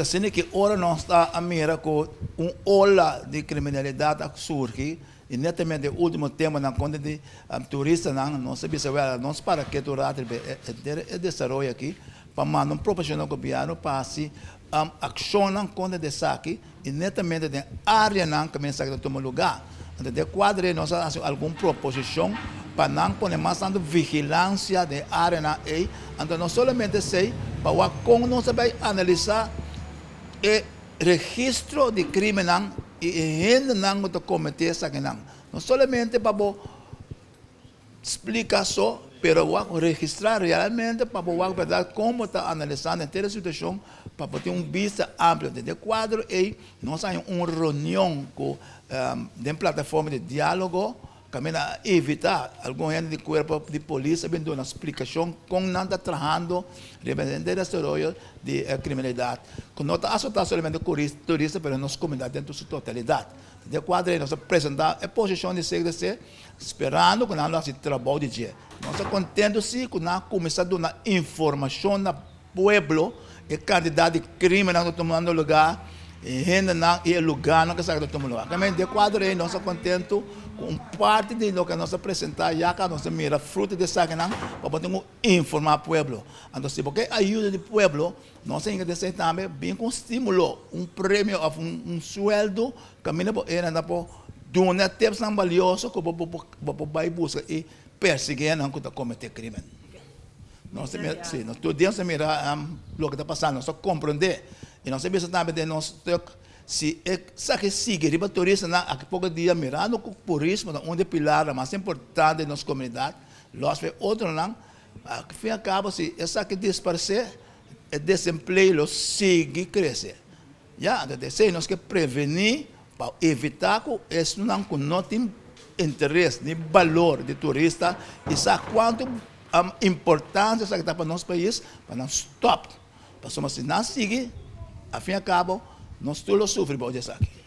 ta asina ki ora nos ta a mira ku un ola di kriminalidat a surgi i netamente e ultimo temponan kontra di turistanan, nos a bisa wèl nos para ketu un rato riba e henter e desaroyo aki pa manda un proposishon na gobièrnu pa hasi akshonnan kontra di esaki i netamente den areanan kaminda esaki ta tuma lugá. Anto den e kuadro ei nos a hasi algun proposishon pa nan pone mas tantu vigilansia den e areanan ei. Anto no solamente esei, pa wak kon nos a bai analisá e registro di krimennan i e hendenan ku ta kometé esakinan. No solamente pa bo Splika so, pero wak registrá realmente pa bo wak bèrdat kon bo ta analisando henter e situashon pa bo tin un bista amplio. Den e kuadro ei nos a haña un reunion ku den plataforma di diálogo kaminda a invitá algun hende di kuerpo di polis a bin duna splikashon kon nan ta trahando riba henter e desaroyo di e kriminalidat ku no ta asotá solamente turista pero nos komunidat den su totalidat. Den e kuadro ei nos a presentá e posishon di CDC. Sperando ku nan lo hasi trabou di dje. Nos ta kontentu si ku nan a kuminsá duna informashon na pueblo e kantidat di krimennan ku ta tumando lugá, e hendenan i e lugánan ku esaki ta tuma lugá. Tambe den kuadro ei nos ta kontentu ku un parti di loke nos a presentá ya ka nos ta mira fruto di esakinan pa bo tin ku informá pueblo. Anto si bo ke ayuda di pueblo nos a hinka den esei tambe bin ku un stimulo, un premio òf un suèldu Kaminda bo era nan por duna tipsnan balioso ku bo bo por bai buska i persiguí nan ku ta kometé krímen. Nos ta mira, sí, nos tur dia nos ta mira loke ta pasando, nos ta komprondé i nos ta bisa tambe den nos stuk si esaki sigui riba turistanan aki poko dia mirando ku turismo ta un di e pilarnan mas importante den nos komunidat, lòs pa e otronan, al fin al kabo si esaki disparsé e desempleo lo sigui krese. Ya, anto esei nos ke prevení pa evitá ku esnan ku no tin interes ni balor di turista i sa kuantu importansia esaki ta pa nos pais, pa nan stòp. Pasobra si nan sigui, al fin i al kabo, nos tur lo sufri bou di esaki.